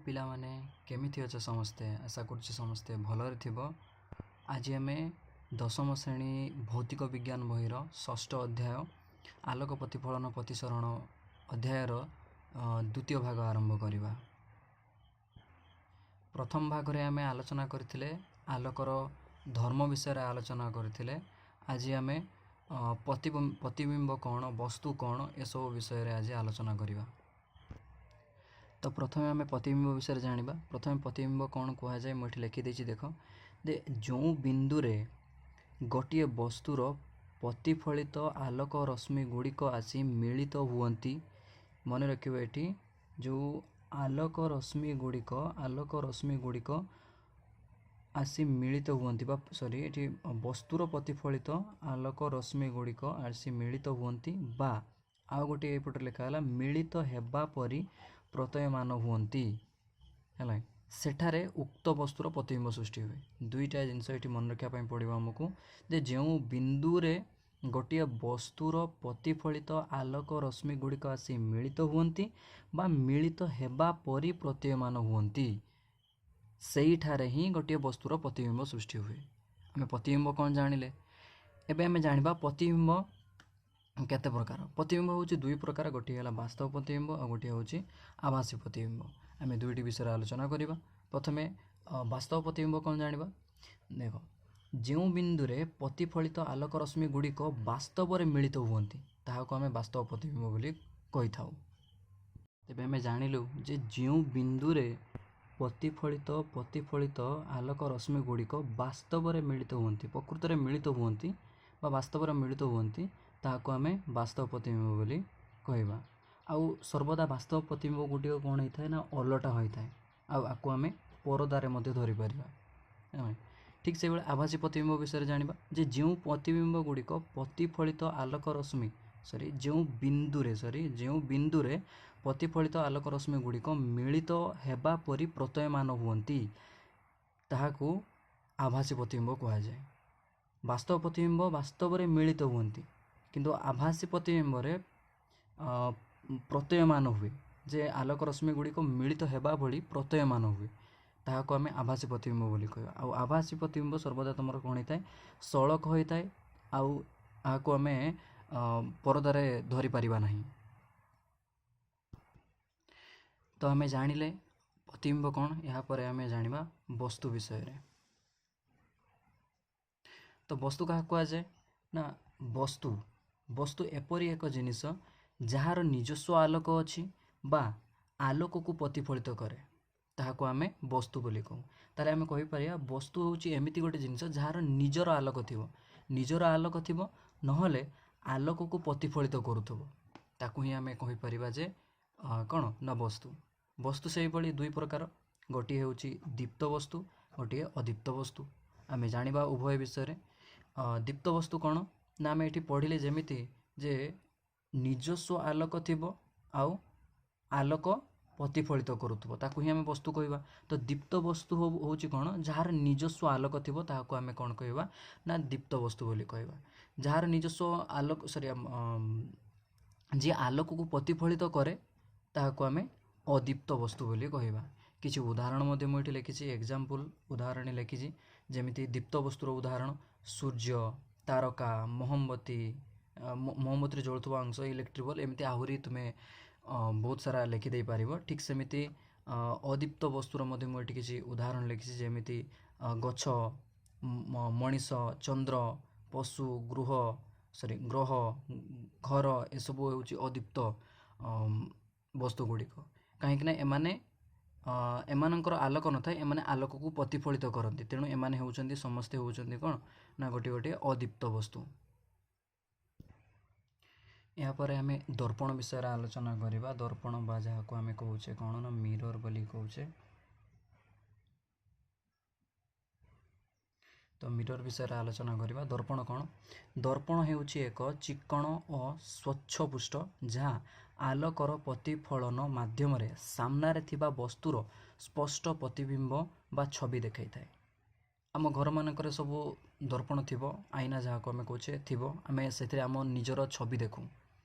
ପିଲାମାନେ, କେମିତି ଅଛ ସମସ୍ତେ? ଆଶା କରୁଛି ସମସ୍ତେ ଭଲରେ ଥିବ। ଆଜି ଆମେ ଦଶମ ଶ୍ରେଣୀ ଭୌତିକ ବିଜ୍ଞାନ ବହିର ଷଷ୍ଠ ଅଧ୍ୟାୟ ଆଲୋକ ପ୍ରତିଫଳନ ପ୍ରତିସରଣ ଅଧ୍ୟାୟର ଦ୍ୱିତୀୟ ଭାଗ ଆରମ୍ଭ କରିବା। ପ୍ରଥମ ଭାଗରେ ଆମେ ଆଲୋଚନା କରିଥିଲେ ଆଲୋକର ଧର୍ମ ବିଷୟରେ ଆଲୋଚନା କରିଥିଲେ। ଆଜି ଆମେ ପ୍ରତିବିମ୍ବ କ'ଣ, ବସ୍ତୁ କ'ଣ, ଏସବୁ ବିଷୟରେ ଆଜି ଆଲୋଚନା କରିବା। ତ ପ୍ରଥମେ ଆମେ ପ୍ରତିବିମ୍ବ ବିଷୟରେ ଜାଣିବା। ପ୍ରଥମେ ପ୍ରତିବିମ୍ବ କ'ଣ କୁହାଯାଏ ମୁଁ ଏଠି ଲେଖିଦେଇଛି, ଦେଖ ଯେ ଯେଉଁ ବିନ୍ଦୁରେ ଗୋଟିଏ ବସ୍ତୁର ପ୍ରତିଫଳିତ ଆଲୋକ ରଶ୍ମି ଗୁଡ଼ିକ ଆସି ମିଳିତ ହୁଅନ୍ତି। ମନେ ରଖିବ ଏଠି ଯେଉଁ ଆଲୋକ ରଶ୍ମି ଗୁଡ଼ିକ ଆସି ମିଳିତ ହୁଅନ୍ତି ବା ସରି ଏଠି ବସ୍ତୁର ପ୍ରତିଫଳିତ ଆଲୋକ ରଶ୍ମି ଗୁଡ଼ିକ ଆସି ମିଳିତ ହୁଅନ୍ତି ବା ଆଉ ଗୋଟିଏ ଏପଟେ ଲେଖା ହେଲା ମିଳିତ ହେବା ପରି ପ୍ରତୀୟମାନ ହୁଅନ୍ତି, ହେଲା, ସେଠାରେ ଉକ୍ତ ବସ୍ତୁର ପ୍ରତିବିମ୍ବ ସୃଷ୍ଟି ହୁଏ। ଦୁଇଟା ଜିନିଷ ଏଠି ମନେ ରଖିବା ପାଇଁ ପଡ଼ିବ ଆମକୁ, ଯେ ଯେଉଁ ବିନ୍ଦୁରେ ଗୋଟିଏ ବସ୍ତୁର ପ୍ରତିଫଳିତ ଆଲୋକ ରଶ୍ମି ଗୁଡ଼ିକ ଆସି ମିଳିତ ହୁଅନ୍ତି ବା ମିଳିତ ହେବା ପରି ପ୍ରତୀୟମାନ ହୁଅନ୍ତି, ସେଇଠାରେ ହିଁ ଗୋଟିଏ ବସ୍ତୁର ପ୍ରତିବିମ୍ବ ସୃଷ୍ଟି ହୁଏ। ଆମେ ପ୍ରତିବିମ୍ବ କ'ଣ ଜାଣିଲେ, ଏବେ ଆମେ ଜାଣିବା ପ୍ରତିବିମ୍ବ କେତେ ପ୍ରକାର। ପ୍ରତିବିମ୍ବ ହେଉଛି ଦୁଇ ପ୍ରକାର, ଗୋଟିଏ ହେଲା ବାସ୍ତବ ପ୍ରତିବିମ୍ବ ଆଉ ଗୋଟିଏ ହେଉଛି ଆଭାସୀ ପ୍ରତିବିମ୍ବ। ଆମେ ଦୁଇଟି ବିଷୟରେ ଆଲୋଚନା କରିବା। ପ୍ରଥମେ ବାସ୍ତବ ପ୍ରତିବିମ୍ବ କ'ଣ ଜାଣିବା। ଦେଖ, ଯେଉଁ ବିନ୍ଦୁରେ ପ୍ରତିଫଳିତ ଆଲୋକ ରଶ୍ମି ଗୁଡ଼ିକ ବାସ୍ତବରେ ମିଳିତ ହୁଅନ୍ତି ତାହାକୁ ଆମେ ବାସ୍ତବ ପ୍ରତିବିମ୍ବ ବୋଲି କହିଥାଉ। ତେବେ ଆମେ ଜାଣିଲୁ ଯେ ଯେଉଁ ବିନ୍ଦୁରେ ପ୍ରତିଫଳିତ ଆଲୋକ ରଶ୍ମି ଗୁଡ଼ିକ ବାସ୍ତବରେ ମିଳିତ ହୁଅନ୍ତି, ପ୍ରକୃତରେ ମିଳିତ ହୁଅନ୍ତି ବା ବାସ୍ତବରେ ମିଳିତ ହୁଅନ୍ତି, ତାହାକୁ ଆମେ ବାସ୍ତବ ପ୍ରତିବିମ୍ବ ବୋଲି କହିବା। ଆଉ ସର୍ବଦା ବାସ୍ତବ ପ୍ରତିବିମ୍ବ ଗୁଡ଼ିକ କ'ଣ ହେଇଥାଏ ନା ଅଲଟା ହୋଇଥାଏ, ଆଉ ଆକୁ ଆମେ ପରଦାରେ ମଧ୍ୟ ଧରିପାରିବା। ଠିକ୍ ସେଇଭଳି ଆଭାସୀ ପ୍ରତିବିମ୍ବ ବିଷୟରେ ଜାଣିବା, ଯେ ଯେଉଁ ପ୍ରତିବିମ୍ବ ଗୁଡ଼ିକ ପ୍ରତିଫଳିତ ଆଲୋକ ରଶ୍ମି ସରି ଯେଉଁ ବିନ୍ଦୁରେ ପ୍ରତିଫଳିତ ଆଲୋକ ରଶ୍ମି ଗୁଡ଼ିକ ମିଳିତ ହେବା ପରି ପ୍ରତୀୟମାନ ହୁଅନ୍ତି ତାହାକୁ ଆଭାସୀ ପ୍ରତିବିମ୍ବ କୁହାଯାଏ। ବାସ୍ତବ ପ୍ରତିବିମ୍ବ ବାସ୍ତବରେ ମିଳିତ ହୁଅନ୍ତି, କିନ୍ତୁ ଆଭାସୀ ପ୍ରତିବିମ୍ବରେ ପ୍ରତୀୟମାନ ହୁଏ, ଯେ ଆଲୋକ ରଶ୍ମି ଗୁଡ଼ିକ ମିଳିତ ହେବା ଭଳି ପ୍ରତୀୟମାନ ହୁଏ, ତାହାକୁ ଆମେ ଆଭାସୀ ପ୍ରତିବିମ୍ବ ବୋଲି କହିବା। ଆଉ ଆଭାସୀ ପ୍ରତିବିମ୍ବ ସର୍ବଦା ତୁମର କ'ଣ ହେଇଥାଏ, ସଳଖ ହୋଇଥାଏ, ଆଉ ଏହାକୁ ଆମେ ପରଦାରେ ଧରିପାରିବା ନାହିଁ। ତ ଆମେ ଜାଣିଲେ ପ୍ରତିବିମ୍ବ କ'ଣ, ଏହାପରେ ଆମେ ଜାଣିବା ବସ୍ତୁ ବିଷୟରେ। ତ ବସ୍ତୁ କାହାକୁ କୁହାଯାଏ ନା ବସ୍ତୁ ଏପରି ଏକ ଜିନିଷ ଯାହାର ନିଜସ୍ୱ ଆଲୋକ ଅଛି ବା ଆଲୋକକୁ ପ୍ରତିଫଳିତ କରେ, ତାହାକୁ ଆମେ ବସ୍ତୁ ବୋଲି କହୁ। ତାହେଲେ ଆମେ କହିପାରିବା ବସ୍ତୁ ହେଉଛି ଏମିତି ଗୋଟେ ଜିନିଷ ଯାହାର ନିଜର ଆଲୋକ ଥିବ, ନହେଲେ ଆଲୋକକୁ ପ୍ରତିଫଳିତ କରୁଥିବ, ତାକୁ ହିଁ ଆମେ କହିପାରିବା ଯେ କ'ଣ ନା ବସ୍ତୁ। ବସ୍ତୁ ସେଇଭଳି ଦୁଇ ପ୍ରକାର, ଗୋଟିଏ ହେଉଛି ଦୀପ୍ତ ବସ୍ତୁ, ଗୋଟିଏ ଅଦୀପ୍ତ ବସ୍ତୁ। ଆମେ ଜାଣିବା ଉଭୟ ବିଷୟରେ। ଦୀପ୍ତ ବସ୍ତୁ କ'ଣ ନା ଆମେ ଏଠି ପଢ଼ିଲେ ଯେମିତି ଯେ ନିଜସ୍ୱ ଆଲୋକ ଥିବ ଆଉ ଆଲୋକ ପ୍ରତିଫଳିତ କରୁଥିବ, ତାକୁ ହିଁ ଆମେ ବସ୍ତୁ କହିବା। ତ ଦୀପ୍ତ ବସ୍ତୁ ହେଉଛି କ'ଣ, ଯାହାର ନିଜସ୍ୱ ଆଲୋକ ଥିବ ତାହାକୁ ଆମେ କ'ଣ କହିବା ନା ଦୀପ୍ତ ବସ୍ତୁ ବୋଲି କହିବା। ଯାହାର ନିଜସ୍ୱ ଆଲୋକ ସରି ଯିଏ ଆଲୋକକୁ ପ୍ରତିଫଳିତ କରେ ତାହାକୁ ଆମେ ଅଦୀପ୍ତ ବସ୍ତୁ ବୋଲି କହିବା। କିଛି ଉଦାହରଣ ମଧ୍ୟ ମୁଁ ଏଠି ଲେଖିଛି, ଏକ୍ଜାମ୍ପଲ୍ ଉଦାହରଣ ଲେଖିଛି, ଯେମିତି ଦୀପ୍ତ ବସ୍ତୁର ଉଦାହରଣ ସୂର୍ଯ୍ୟ, ତାରକା, ମହମବତୀ, ମହମବତୀରେ ଜଳୁଥିବା ଅଂଶ, ଇଲେକ୍ଟ୍ରିକ୍ ବଲ୍, ଏମିତି ଆହୁରି ତୁମେ ବହୁତ ସାରା ଲେଖିଦେଇପାରିବ। ଠିକ୍ ସେମିତି ଅଦୀପ୍ତ ବସ୍ତୁର ମଧ୍ୟ ମୁଁ ଏଠି କିଛି ଉଦାହରଣ ଲେଖିଛି, ଯେମିତି ଗଛ, ମଣିଷ, ଚନ୍ଦ୍ର, ପଶୁ, ଗୃହ ସରି ଗ୍ରହ, ଘର, ଏସବୁ ହେଉଛି ଅଦୀପ୍ତ ବସ୍ତୁ ଗୁଡ଼ିକ। କାହିଁକିନା ଏମାନଙ୍କର ଆଲୋକ ନଥାଏ, ଏମାନେ ଆଲୋକକୁ ପ୍ରତିଫଳିତ କରନ୍ତି, ତେଣୁ ଏମାନେ ହେଉଛନ୍ତି ସମସ୍ତେ ହେଉଛନ୍ତି କ'ଣ ନା ଗୋଟିଏ ଗୋଟିଏ ଅଦୀପ୍ତ ବସ୍ତୁ। ଏହାପରେ ଆମେ ଦର୍ପଣ ବିଷୟରେ ଆଲୋଚନା କରିବା। ଦର୍ପଣ ବା ଯାହାକୁ ଆମେ କହୁଛେ କ'ଣ ନା ମିରର ବୋଲି କହୁଛେ। ତ ମିରର ବିଷୟରେ ଆଲୋଚନା କରିବା। ଦର୍ପଣ କ'ଣ? ଦର୍ପଣ ହେଉଛି ଏକ ଚିକ୍କଣ ଓ ସ୍ୱଚ୍ଛ ପୃଷ୍ଠ ଯାହା ଆଲୋକର ପ୍ରତିଫଳନ ମାଧ୍ୟମରେ ସାମ୍ନାରେ ଥିବା ବସ୍ତୁର ସ୍ପଷ୍ଟ ପ୍ରତିବିମ୍ବ ବା ଛବି ଦେଖାଇଥାଏ। ଆମ ଘରମାନଙ୍କରେ ସବୁ ଦର୍ପଣ ଥିବ, ଆଇନା ଯାହାକୁ ଆମେ କହୁଛେ ଥିବ, ଆମେ ସେଥିରେ ଆମ ନିଜର ଛବି ଦେଖୁ।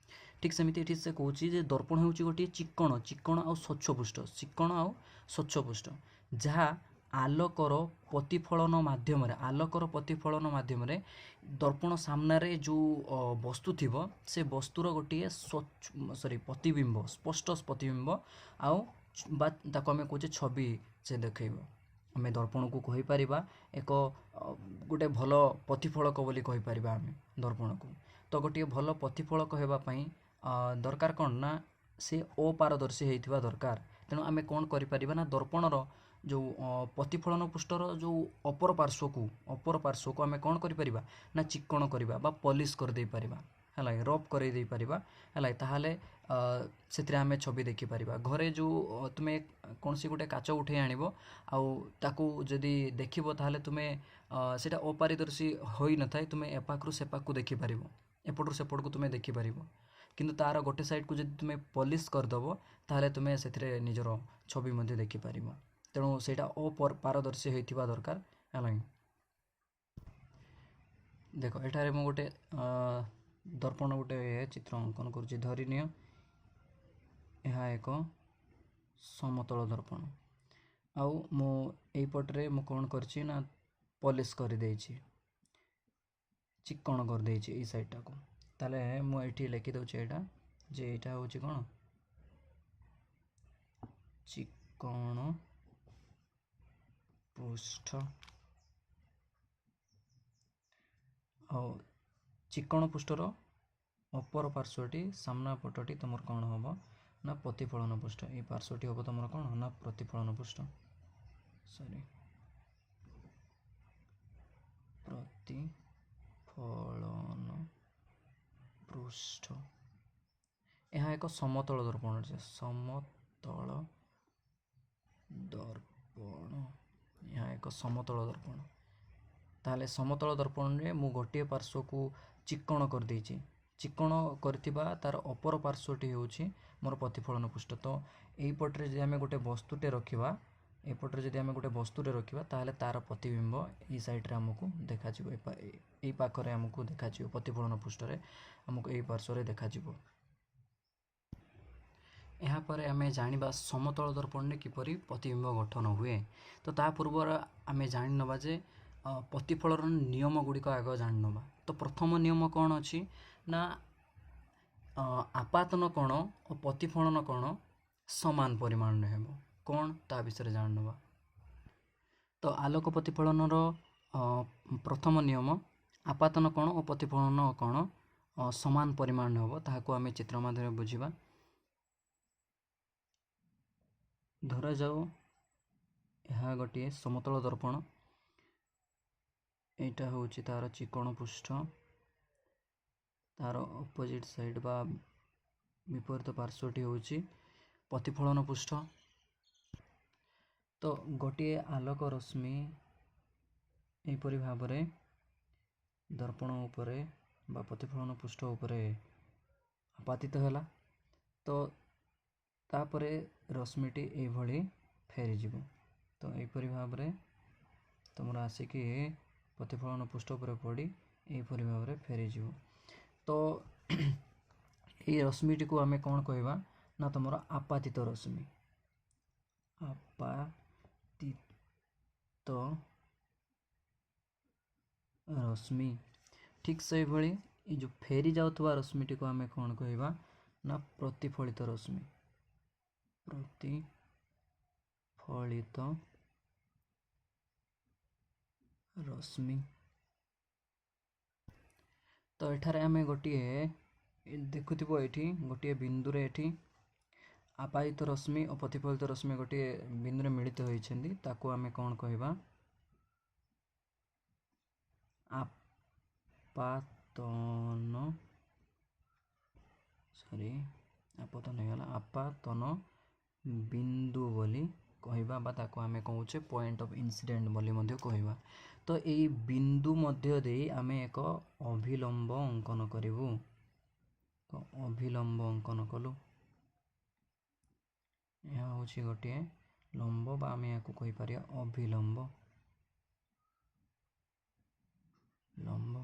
ଠିକ୍ ସେମିତି ଏଠି ସେ କହୁଛି ଯେ ଦର୍ପଣ ହେଉଛି ଗୋଟିଏ ଚିକ୍କଣ ଚିକ୍କଣ ଆଉ ସ୍ୱଚ୍ଛ ପୃଷ୍ଠ, ଚିକ୍କଣ ଆଉ ସ୍ୱଚ୍ଛ ପୃଷ୍ଠ, ଯାହା ଆଲୋକର ପ୍ରତିଫଳନ ମାଧ୍ୟମରେ, ଆଲୋକର ପ୍ରତିଫଳନ ମାଧ୍ୟମରେ ଦର୍ପଣ ସାମ୍ନାରେ ଯେଉଁ ବସ୍ତୁ ଥିବ ସେ ବସ୍ତୁର ଗୋଟିଏ ସ୍ୱଚ୍ଛ ସରି ପ୍ରତିବିମ୍ବ, ସ୍ପଷ୍ଟ ପ୍ରତିବିମ୍ବ ଆଉ ବା ତାକୁ ଆମେ କହୁଛେ ଛବି ସେ ଦେଖେଇବ। ଆମେ ଦର୍ପଣକୁ କହିପାରିବା ଏକ ଗୋଟେ ଭଲ ପ୍ରତିଫଳକ ବୋଲି କହିପାରିବା ଆମେ ଦର୍ପଣକୁ। ତ ଗୋଟିଏ ଭଲ ପ୍ରତିଫଳକ ହେବା ପାଇଁ ଦରକାର କ'ଣ ନା ସେ ଅପାରଦର୍ଶୀ ହେଇଥିବା ଦରକାର। ତେଣୁ ଆମେ କ'ଣ କରିପାରିବା ନା ଦର୍ପଣର ଯେଉଁ ପ୍ରତିଫଳନ ପୃଷ୍ଠର ଯେଉଁ ଅପର ପାର୍ଶ୍ୱକୁ ଆମେ କ'ଣ କରିପାରିବା ନା ଚିକ୍କଣ କରିବା ବା ପଲିସ୍ କରିଦେଇପାରିବା, ହେଲା, ରଫ୍ କରେଇ ଦେଇପାରିବା, ହେଲା, ତାହେଲେ ସେଥିରେ ଆମେ ଛବି ଦେଖିପାରିବା। ଘରେ ଯେଉଁ ତୁମେ କୌଣସି ଗୋଟେ କାଚ ଉଠେଇ ଆଣିବ ଆଉ ତାକୁ ଯଦି ଦେଖିବ ତାହେଲେ ତୁମେ ସେଇଟା ଅପାରିଦର୍ଶୀ ହୋଇନଥାଏ, ତୁମେ ଏପାଖରୁ ସେପାଖକୁ ଦେଖିପାରିବ, ଏପଟରୁ ସେପଟକୁ ତୁମେ ଦେଖିପାରିବ। କିନ୍ତୁ ତା'ର ଗୋଟେ ସାଇଡ଼୍କୁ ଯଦି ତୁମେ ପଲିସ୍ କରିଦେବ ତାହେଲେ ତୁମେ ସେଥିରେ ନିଜର ଛବି ମଧ୍ୟ ଦେଖିପାରିବ। ତେଣୁ ସେଇଟା ଅପାରଦର୍ଶୀ ହୋଇଥିବା ଦରକାର, ହେଲା। ଦେଖ ଏଠାରେ ମୁଁ ଗୋଟେ ଦର୍ପଣ ଗୋଟେ ଚିତ୍ର ଅଙ୍କନ କରୁଛି। ଧରିନିଅ ଏହା ଏକ ସମତଳ ଦର୍ପଣ, ଆଉ ମୁଁ ଏଇପଟରେ ମୁଁ କ'ଣ କରିଛି ନା ପଲିସ୍ କରିଦେଇଛି, ଚିକ୍କଣ କରିଦେଇଛି ଏଇ ସାଇଡ଼୍ଟାକୁ। ତାହେଲେ ମୁଁ ଏଇଠି ଲେଖିଦେଉଛି ଏଇଟା ଯେ ଏଇଟା ହେଉଛି କ'ଣ ଚିକ୍କଣ ପୃଷ୍ଠ। ଆଉ ଚିକ୍କଣ ପୃଷ୍ଠର ଅପର ପାର୍ଶ୍ୱଟି ସାମ୍ନା ପଟଟି ତୁମର କ'ଣ ହେବ ନା ପ୍ରତିଫଳନ ପୃଷ୍ଠ। ଏଇ ପାର୍ଶ୍ୱଟି ହେବ ତୁମର କ'ଣ ନା ପ୍ରତିଫଳନ ପୃଷ୍ଠ, ସରି ପ୍ରତିଫଳନ ପୃଷ୍ଠ। ଏହା ଏକ ସମତଳ ଦର୍ପଣ, ସମତଳ ଦର୍ପଣ, ଏହା ଏକ ସମତଳ ଦର୍ପଣ। ତାହେଲେ ସମତଳ ଦର୍ପଣରେ ମୁଁ ଗୋଟିଏ ପାର୍ଶ୍ୱକୁ ଚିକ୍କଣ କରିଦେଇଛି, ଚିକ୍କଣ କରିଥିବା ତାର ଅପର ପାର୍ଶ୍ୱଟି ହେଉଛି ମୋର ପ୍ରତିଫଳନ ପୃଷ୍ଠ। ତ ଏଇପଟରେ ଯଦି ଆମେ ଗୋଟେ ବସ୍ତୁଟେ ରଖିବା, ଏପଟରେ ଯଦି ଆମେ ଗୋଟେ ବସ୍ତୁଟେ ରଖିବା ତାହେଲେ ତାର ପ୍ରତିବିମ୍ବ ଏଇ ସାଇଡ଼୍ରେ ଆମକୁ ଦେଖାଯିବ, ଏଇ ପାଖରେ ଆମକୁ ଦେଖାଯିବ, ପ୍ରତିଫଳନ ପୃଷ୍ଠରେ ଆମକୁ ଏଇ ପାର୍ଶ୍ୱରେ ଦେଖାଯିବ। ଏହାପରେ ଆମେ ଜାଣିବା ସମତଳ ଦର୍ପଣରେ କିପରି ପ୍ରତିବିମ୍ବ ଗଠନ ହୁଏ। ତ ତା ପୂର୍ବରୁ ଆମେ ଜାଣିନେବା ଯେ ପ୍ରତିଫଳନ ନିୟମ ଗୁଡ଼ିକ ଆଗ ଜାଣିନେବା। ତ ପ୍ରଥମ ନିୟମ କ'ଣ ଅଛି ନା ଆପାତନ କୋଣ ଓ ପ୍ରତିଫଳନ କୋଣ ସମାନ ପରିମାଣରେ ହେବ। କ'ଣ ତା ବିଷୟରେ ଜାଣିନେବା। ତ ଆଲୋକ ପ୍ରତିଫଳନର ପ୍ରଥମ ନିୟମ ଆପାତନ କୋଣ ଓ ପ୍ରତିଫଳନ କୋଣ ସମାନ ପରିମାଣରେ ହେବ, ତାହାକୁ ଆମେ ଚିତ୍ର ମାଧ୍ୟମରେ ବୁଝିବା। ଧରାଯାଉ ଏହା ଗୋଟିଏ ସମତଳ ଦର୍ପଣ, ଏଇଟା ହେଉଛି ତାର ଚିକ୍କଣ ପୃଷ୍ଠ, ତାର ଅପୋଜିଟ୍ ସାଇଡ଼୍ ବା ବିପରୀତ ପାର୍ଶ୍ୱଟି ହେଉଛି ପ୍ରତିଫଳନ ପୃଷ୍ଠ। ତ ଗୋଟିଏ ଆଲୋକ ରଶ୍ମି ଏହିପରି ଭାବରେ ଦର୍ପଣ ଉପରେ ବା ପ୍ରତିଫଳନ ପୃଷ୍ଠ ଉପରେ ଆପାତିତ ହେଲା, ତ ତାପରେ ରଶ୍ମିଟି ଏଇଭଳି ଫେରିଯିବ। ତ ଏହିପରି ଭାବରେ ତୁମର ଆସିକି ପ୍ରତିଫଳନ ପୃଷ୍ଠ ଉପରେ ପଡ଼ି ଏହିପରି ଭାବରେ ଫେରିଯିବ। ତ ଏଇ ରଶ୍ମିଟିକୁ ଆମେ କ'ଣ କହିବା ନା ତୁମର ଆପାତିତ ରଶ୍ମି, ଆପାତିତ ରଶ୍ମି। ଠିକ୍ ସେଇଭଳି ଏଇ ଯେଉଁ ଫେରି ଯାଉଥିବା ରଶ୍ମିଟିକୁ ଆମେ କ'ଣ କହିବା ନା ପ୍ରତିଫଳିତ ରଶ୍ମି, ପ୍ରତିଫଳିତ ରଶ୍ମି। ତ ଏଠାରେ ଆମେ ଗୋଟିଏ ଦେଖୁଥିବ ଏଠି ଗୋଟିଏ ବିନ୍ଦୁରେ ଏଠି ଆପାତିତ ରଶ୍ମି ଓ ପ୍ରତିଫଳିତ ରଶ୍ମି ଗୋଟିଏ ବିନ୍ଦୁରେ ମିଳିତ ହୋଇଛନ୍ତି, ତାକୁ ଆମେ କ'ଣ କହିବା ଆପାତନ, ସରି ଆପତନ ହେଇଗଲା, ଆପାତନ ବିନ୍ଦୁ ବୋଲି କହିବା ବା ତାକୁ ଆମେ କହୁଛେ ପଏଣ୍ଟ ଅଫ୍ ଇନସିଡେଣ୍ଟ ବୋଲି ମଧ୍ୟ କହିବା। ତ ଏଇ ବିନ୍ଦୁ ମଧ୍ୟ ଦେଇ ଆମେ ଏକ ଅଭିଲମ୍ବ ଅଙ୍କନ କରିବୁ। ତ ଅଭିଲମ୍ବ ଅଙ୍କନ କଲୁ, ଏହା ହେଉଛି ଗୋଟିଏ ଲମ୍ବ ବା ଆମେ ଏହାକୁ କହିପାରିବା ଅଭିଲମ୍ବ ଲମ୍ବ।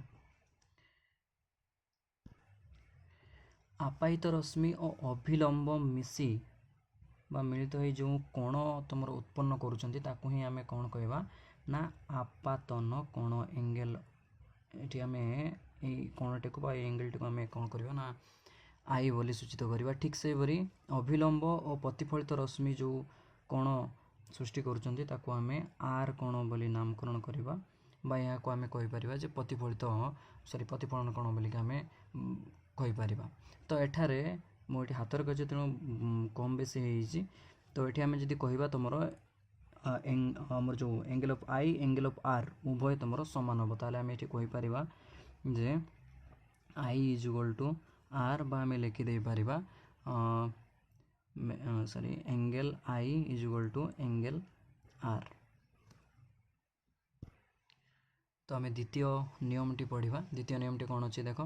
ଆପାୟିତ ରଶ୍ମି ଓ ଅଭିଲମ୍ବ ମିଶି ବା ମିଳିତ ହୋଇ ଯେଉଁ କୋଣ ତୁମର ଉତ୍ପନ୍ନ କରୁଛନ୍ତି, ତାକୁ ହିଁ ଆମେ କ'ଣ କହିବା ନା ଆପାତନ କୋଣ, ଏଙ୍ଗେଲ। ଏଠି ଆମେ ଏଇ କୋଣଟିକୁ ବା ଏଇ ଏଙ୍ଗେଲଟିକୁ ଆମେ କ'ଣ କରିବା ନା I ବୋଲି ସୂଚିତ କରିବା। ଠିକ୍ ସେହିପରି ଅଭିଲମ୍ବ ଓ ପ୍ରତିଫଳିତ ରଶ୍ମି ଯେଉଁ କୋଣ ସୃଷ୍ଟି କରୁଛନ୍ତି, ତାକୁ ଆମେ ଆର୍ କୋଣ ବୋଲି ନାମକରଣ କରିବା, ବା ଏହାକୁ ଆମେ କହିପାରିବା ଯେ ପ୍ରତିଫଳିତ, ସରି, ପ୍ରତିଫଳନ କୋଣ ବୋଲିକି ଆମେ କହିପାରିବା। ତ ଏଠାରେ ମୁଁ ଏଠି ହାତରେ କରିଛି, ତେଣୁ କମ୍ ବେଶୀ ହେଇଯାଇଛି। ତ ଏଠି ଆମେ ଯଦି କହିବା ତୁମର ଆମର ଯେଉଁ angle of I, angle of R ଉଭୟ ତୁମର ସମାନ ହେବ, ତାହେଲେ ଆମେ ଏଠି କହିପାରିବା ଯେ I is equal to ଆର୍, ବା ଆମେ ଲେଖିଦେଇପାରିବା, ସରି, angle I is equal to angle ଆର୍। ତ ଆମେ ଦ୍ୱିତୀୟ ନିୟମଟି ପଢ଼ିବା। ଦ୍ୱିତୀୟ ନିୟମଟି କ'ଣ ଅଛି ଦେଖ,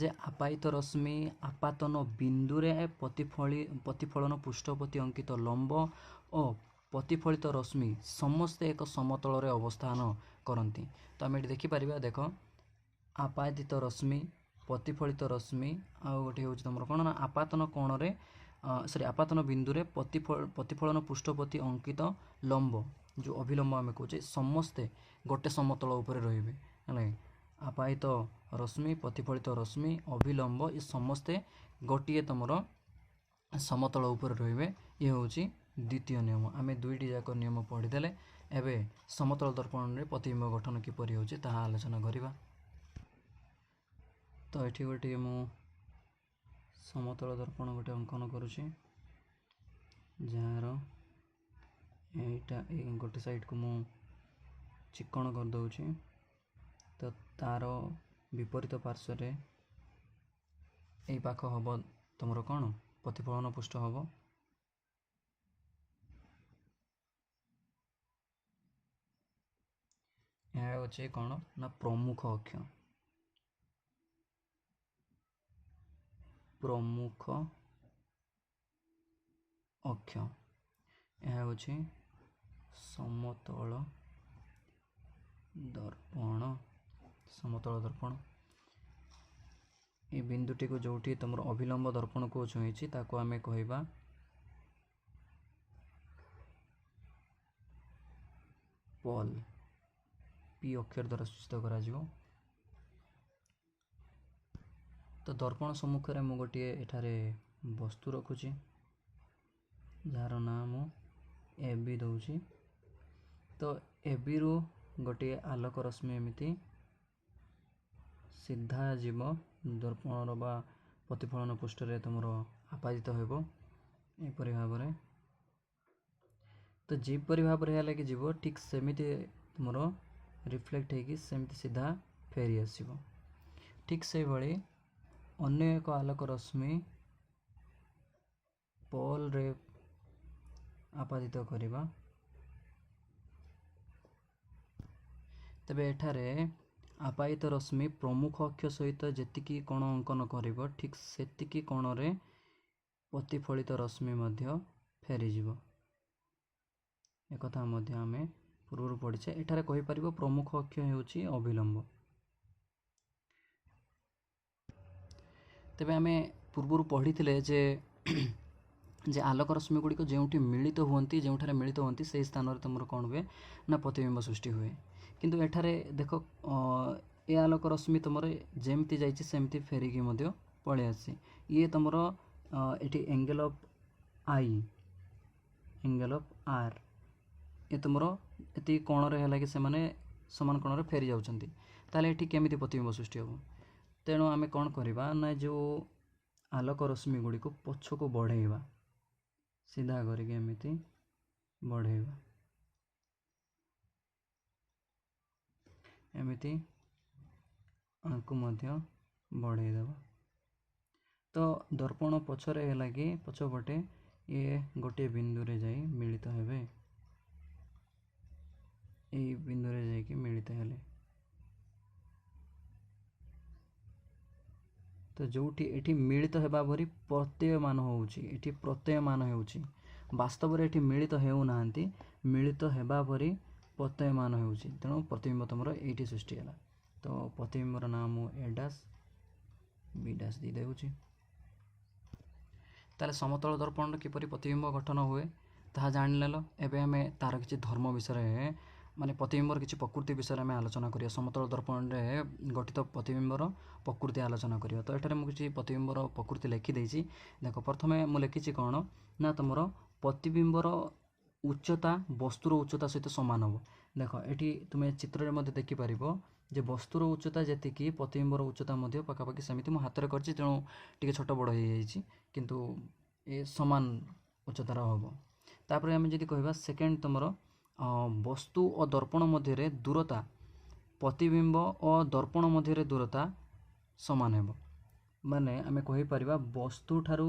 ଯେ ଆପାୟିତ ରଶ୍ମି ଆପାତନ ବିନ୍ଦୁରେ ପ୍ରତିଫଳନ ପୃଷ୍ଠ ପ୍ରତି ଅଙ୍କିତ ଲମ୍ବ ଓ ପ୍ରତିଫଳିତ ରଶ୍ମି ସମସ୍ତେ ଏକ ସମତଳରେ ଅବସ୍ଥାନ କରନ୍ତି। ତ ଆମେ ଏଠି ଦେଖିପାରିବା, ଦେଖ, ଆପାଦିତ ରଶ୍ମି, ପ୍ରତିଫଳିତ ରଶ୍ମି, ଆଉ ଗୋଟେ ହେଉଛି ତୁମର କ'ଣ ନା ଆପାତନ କୋଣରେ, ସରି, ଆପାତନ ବିନ୍ଦୁରେ ପ୍ରତିଫଳନ ପୃଷ୍ଠ ପ୍ରତି ଅଙ୍କିତ ଲମ୍ବ, ଯେଉଁ ଅଭିଲମ୍ବ ଆମେ କହୁଛେ, ସମସ୍ତେ ଗୋଟେ ସମତଳ ଉପରେ ରହିବେ। ହେଲା, ଆପାୟିତ ରଶ୍ମି, ପ୍ରତିଫଳିତ ରଶ୍ମି, ଅଭିଲମ୍ବ ଏ ସମସ୍ତେ ଗୋଟିଏ ତୁମର ସମତଳ ଉପରେ ରହିବେ। ଇଏ ହେଉଛି ଦ୍ୱିତୀୟ ନିୟମ। ଆମେ ଦୁଇଟି ଯାକ ନିୟମ ପଢ଼ିଦେଲେ। ଏବେ ସମତଳ ଦର୍ପଣରେ ପ୍ରତିବିମ୍ବ ଗଠନ କିପରି ହେଉଛି ତାହା ଆଲୋଚନା କରିବା। ତ ଏଠି ଗୋଟିଏ ମୁଁ ସମତଳ ଦର୍ପଣ ଗୋଟେ ଅଙ୍କନ କରୁଛି, ଯାହାର ଏଇଟା ଏଇ ଗୋଟେ ସାଇଡ଼କୁ ମୁଁ ଚିକଣ କରିଦେଉଛି। ତ ତାର ବିପରୀତ ପାର୍ଶ୍ୱରେ ଏଇ ପାଖ ହେବ ତୁମର କ'ଣ ପ୍ରତିଫଳନ ପୃଷ୍ଠ ହେବ। ଏହା ହେଉଛି କ'ଣ ନା ପ୍ରମୁଖ ଅକ୍ଷ, ପ୍ରମୁଖ ଅକ୍ଷ। ଏହା ହେଉଛି ସମତଳ ଦର୍ପଣ, ସମତଳ ଦର୍ପଣ। ଏ ବିନ୍ଦୁଟିକୁ ଯେଉଁଠି ତୁମର ଅଭିଲମ୍ବ ଦର୍ପଣକୁ ଛୁଇଁଛି, ତାକୁ ଆମେ କହିବା ପଲ୍, ପି ଅକ୍ଷର ଦ୍ୱାରା ସୂଚିତ କରାଯିବ। ତ ଦର୍ପଣ ସମ୍ମୁଖରେ ମୁଁ ଗୋଟିଏ ଏଠାରେ ବସ୍ତୁ ରଖୁଛି, ଯାହାର ନାଁ ମୁଁ ଏ ବି ଦେଉଛି। ତ ଏ ବିରୁ ଗୋଟିଏ ଆଲୋକ ରଶ୍ମି ଏମିତି ସିଧା ଯିବ ଦର୍ପଣର ବା ପ୍ରତିଫଳନ ପୃଷ୍ଠରେ ତୁମର ଆପାଦିତ ହେବ ଏପରି ଭାବରେ। ତ ଯେପରି ଭାବରେ ଏହା ଲାଗି ଯିବ, ଠିକ୍ ସେମିତି ତୁମର ରିଫ୍ଲେକ୍ଟ ହେଇକି ସେମିତି ସିଧା ଫେରି ଆସିବ। ଠିକ୍ ସେଇଭଳି ଅନ୍ୟ ଏକ ଆଲୋକ ରଶ୍ମି ପଲ୍ରେ ଆପାଦିତ କରିବା। ତେବେ ଏଠାରେ ଆପାୟିତ ରଶ୍ମି ପ୍ରମୁଖ ଅକ୍ଷ ସହିତ ଯେତିକି କୋଣ ଅଙ୍କନ କରିବ, ଠିକ୍ ସେତିକି କୋଣରେ ପ୍ରତିଫଳିତ ରଶ୍ମି ମଧ୍ୟ ଫେରିଯିବ। ଏକଥା ମଧ୍ୟ ଆମେ ପୂର୍ବରୁ ପଢ଼ିଛେ। ଏଠାରେ କହିପାରିବ ପ୍ରମୁଖ ଅକ୍ଷ ହେଉଛି ଅଭିଲମ୍ବ। ତେବେ ଆମେ ପୂର୍ବରୁ ପଢ଼ିଥିଲେ ଯେ ଆଲୋକ ରଶ୍ମି ଗୁଡ଼ିକ ଯେଉଁଠି ମିଳିତ ହୁଅନ୍ତି, ଯେଉଁଠାରେ ମିଳିତ ହୁଅନ୍ତି, ସେହି ସ୍ଥାନରେ ତୁମର କ'ଣ ହୁଏ ନା ପ୍ରତିବିମ୍ବ ସୃଷ୍ଟି ହୁଏ। କିନ୍ତୁ ଏଠାରେ ଦେଖ, ଏ ଆଲୋକ ରଶ୍ମି ତୁମର ଯେମିତି ଯାଇଛି ସେମିତି ଫେରିକି ମଧ୍ୟ ପଳେଇ ଆସିଛି। ଇଏ ତୁମର ଏଠି angle of I, angle of ଆର୍, ଏ ତୁମର ଏତିକି କୋଣରେ ହେଲା କି ସେମାନେ ସମାନ କୋଣରେ ଫେରି ଯାଉଛନ୍ତି। ତାହେଲେ ଏଠି କେମିତି ପ୍ରତିବିମ୍ବ ସୃଷ୍ଟି ହେବ? ତେଣୁ ଆମେ କ'ଣ କରିବା ନା ଯେଉଁ ଆଲୋକ ରଶ୍ମି ଗୁଡ଼ିକୁ ପଛକୁ ବଢ଼େଇବା, ସିଧା କରିକି ଏମିତି ବଢ଼େଇବା, ଏମିତି ଆଙ୍କୁ ମଧ୍ୟ ବଢ଼େଇ ଦେବା। ତ ଦର୍ପଣ ପଛରେ ହେଲା କି ପଛପଟେ ଇଏ ଗୋଟିଏ ବିନ୍ଦୁରେ ଯାଇ ମିଳିତ ହେବେ। ଏଇ ବିନ୍ଦୁରେ ଯାଇକି ମିଳିତ ହେଲେ, ତ ଯେଉଁଠି ଏଠି ମିଳିତ ହେବା ପରି ପ୍ରତ୍ୟୟମାନ ହେଉଛି, ଏଠି ପ୍ରତ୍ୟୟମାନ ହେଉଛି, ବାସ୍ତବରେ ଏଠି ମିଳିତ ହେଉନାହାନ୍ତି, ମିଳିତ ହେବା ପରି ପ୍ରତ୍ୟୟମାନ ହେଉଛି। ତେଣୁ ପ୍ରତିବିମ୍ବ ତୁମର ଏଇଠି ସୃଷ୍ଟି ହେଲା। ତ ପ୍ରତିବିମ୍ବର ନାଁ ମୁଁ ଏ ଡାସ୍ ବି ଡାସ୍ ଦେଇଦେଉଛି। ତାହେଲେ ସମତଳ ଦର୍ପଣର କିପରି ପ୍ରତିବିମ୍ବ ଗଠନ ହୁଏ ତାହା ଜାଣିନେଲ। ଏବେ ଆମେ ତାର କିଛି ଧର୍ମ ବିଷୟରେ, ମାନେ ପ୍ରତିବିମ୍ବର କିଛି ପ୍ରକୃତି ବିଷୟରେ ଆମେ ଆଲୋଚନା କରିବା। ସମତଳ ଦର୍ପଣରେ ଗଠିତ ପ୍ରତିବିମ୍ବର ପ୍ରକୃତି ଆଲୋଚନା କରିବା। ତ ଏଠାରେ ମୁଁ କିଛି ପ୍ରତିବିମ୍ବର ପ୍ରକୃତି ଲେଖିଦେଇଛି। ଦେଖ, ପ୍ରଥମେ ମୁଁ ଲେଖିଛି କ'ଣ ନା ତୁମର ପ୍ରତିବିମ୍ବର ଉଚ୍ଚତା ବସ୍ତୁର ଉଚ୍ଚତା ସହିତ ସମାନ ହେବ। ଦେଖ, ଏଠି ତୁମେ ଚିତ୍ରରେ ମଧ୍ୟ ଦେଖିପାରିବ ଯେ ବସ୍ତୁର ଉଚ୍ଚତା ଯେତିକି, ପ୍ରତିବିମ୍ବର ଉଚ୍ଚତା ମଧ୍ୟ ପାଖାପାଖି ସେମିତି। ମୁଁ ହାତରେ କରିଛି, ତେଣୁ ଟିକେ ଛୋଟ ବଡ଼ ହେଇଯାଇଛି, କିନ୍ତୁ ଏ ସମାନ ଉଚ୍ଚତାର ହେବ। ତାପରେ ଆମେ ଯଦି କହିବା ସେକେଣ୍ଡ, ତୁମର ବସ୍ତୁ ଓ ଦର୍ପଣ ମଧ୍ୟରେ ଦୂରତା, ପ୍ରତିବିମ୍ବ ଓ ଦର୍ପଣ ମଧ୍ୟରେ ଦୂରତା ସମାନ ହେବ। ମାନେ ଆମେ କହିପାରିବା ବସ୍ତୁଠାରୁ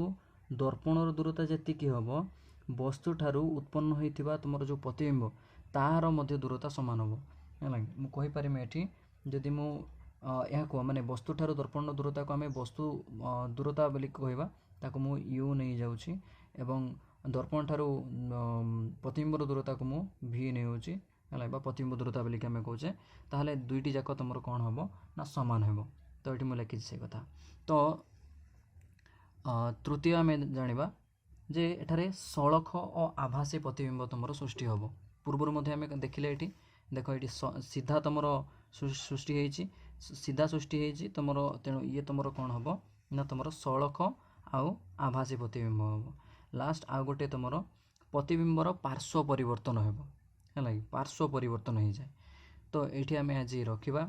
ଦର୍ପଣର ଦୂରତା ଯେତିକି ହେବ, ବସ୍ତୁଠାରୁ ଉତ୍ପନ୍ନ ହୋଇଥିବା ତୁମର ଯେଉଁ ପ୍ରତିବିମ୍ବ ତାହାର ମଧ୍ୟ ଦୂରତା ସମାନ ହେବ। ହେଲା, ମୁଁ କହିପାରିବି ଏଠି ଯଦି ମୁଁ ଏହାକୁ, ମାନେ ବସ୍ତୁଠାରୁ ଦର୍ପଣର ଦୂରତାକୁ ଆମେ ବସ୍ତୁ ଦୂରତା ବୋଲି କହିବା, ତାକୁ ମୁଁ you ନେଇଯାଉଛି ଏବଂ ଦର୍ପଣ ଠାରୁ ପ୍ରତିବିମ୍ବର ଦୂରତାକୁ ମୁଁ ଭି ନେଉଛି, ହେଲା, ବା ପ୍ରତିବିମ୍ବ ଦୂରତା ବୋଲିକି ଆମେ କହୁଛେ, ତାହେଲେ ଦୁଇଟି ଯାକ ତୁମର କ'ଣ ହେବ ନା ସମାନ ହେବ। ତ ଏଠି ମୁଁ ଲେଖିଛି ସେ କଥା। ତ ତୃତୀୟ ଆମେ ଜାଣିବା ଯେ ଏଠାରେ ସଳଖ ଓ ଆଭାସୀ ପ୍ରତିବିମ୍ବ ତୁମର ସୃଷ୍ଟି ହେବ। ପୂର୍ବରୁ ମଧ୍ୟ ଆମେ ଦେଖିଲେ, ଏଠି ଦେଖ, ଏଠି ସିଧା ତୁମର ସୃଷ୍ଟି ହେଇଛି, ସିଧା ସୃଷ୍ଟି ହେଇଛି ତୁମର। ତେଣୁ ଇଏ ତୁମର କ'ଣ ହେବ ନା ତୁମର ସଳଖ ଆଉ ଆଭାସୀ ପ୍ରତିବିମ୍ବ ହେବ। ଲାଷ୍ଟ ଆଉ ଗୋଟେ, ତୁମର ପ୍ରତିବିମ୍ବର ପାର୍ଶ୍ୱ ପରିବର୍ତ୍ତନ ହେବ। ହେଲା କି? ପାର୍ଶ୍ୱ ପରିବର୍ତ୍ତନ ହେଇଯାଏ। ତ ଏଇଠି ଆମେ ଆଜି ରଖିବା।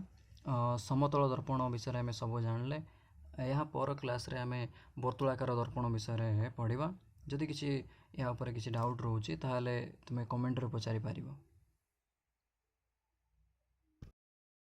ସମତଳ ଦର୍ପଣ ବିଷୟରେ ଆମେ ସବୁ ଜାଣିଲେ। ଏହା ପର କ୍ଲାସ୍ରେ ଆମେ ବର୍ତ୍ତୁଳାକାର ଦର୍ପଣ ବିଷୟରେ ପଢ଼ିବା। ଯଦି କିଛି ଏହା ଉପରେ କିଛି ଡାଉଟ୍ ରହୁଛି, ତାହେଲେ ତୁମେ କମେଣ୍ଟରେ ପଚାରି ପାରିବ।